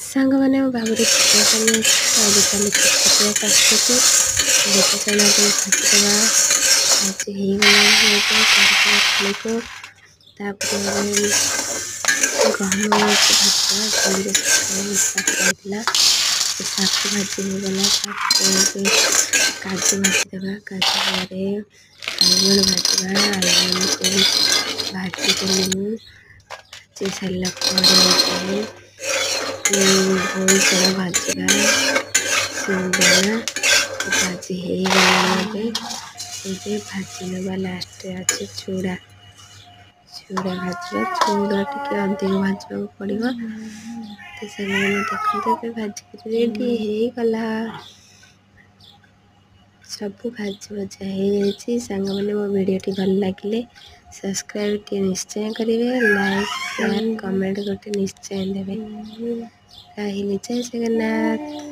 ସାଙ୍ଗମାନେ, ମୋ ବାବୁର ଛୋଟିଆ ପାନି ଅଛି। ଏବେ ଚାଲିଛି ଛୋଟିଆ ପ୍ରସ୍ତୁତି। ବୁଟ ଚଣା ଟିକେ ଭାଜିଦେବା। ଭାଜି ହେଇଗଲାଣି ଏବେ କାଢ଼ିଦେବା ଥାଳିକୁ। ତାପରେ ଏବେ ଗହମକୁ ଭାଜିଦେବା। ଚୁଲିରେ ସକାଳେ ବଟା ହେଇଥିଲା, ସାକୁ ଭାଜି ହେଇଗଲା। ତାପରେ ଏବେ କାଜୁ ଭାଜିଦେବା। କାଜୁ ପରେ ଆଲମଣ୍ଡ ଭାଜିବା। ଆଲମଣ୍ଡକୁ ଭାଜିଦେଲି ମୁଁ। ଭାଜି ସାରିଲା ପରେ ଏବେ ଭୋଇ ଚଣା ଭାଜିବା। ସିଙ୍ଗଦାନା ଭାଜି ହେଇଗଲାଣି ଏବେ। ଏବେ ଭାଜି ନେବା। ଲାଷ୍ଟରେ ଅଛି ଚୁଡ଼ା। ଚୁଡ଼ା ଭାଜିବା। ଚୁଡ଼ା ଟିକେ ଅଧିକ ଭାଜିବାକୁ ପଡ଼ିବ। ତ ସାଙ୍ଗମାନେ, ଦେଖନ୍ତୁ, ଏବେ ଭାଜିକିରି ରେଡ଼ି ହେଇଗଲା। ସବୁ ଭାଜି ଭଜା ହେଇଯାଇଛି। ସାଙ୍ଗମାନେ, ମୋ ଭିଡ଼ିଓଟି ଭଲ ଲାଗିଲେ ସବସ୍କ୍ରାଇବ୍ ଟିକେ ନିଶ୍ଚୟ କରିବେ, ଲାଇକ୍, ସେୟାର, କମେଣ୍ଟ ଗୋଟେ ନିଶ୍ଚୟ ଦେବେ। ରହିଲି, ଜୟ ଜଗନ୍ନାଥ।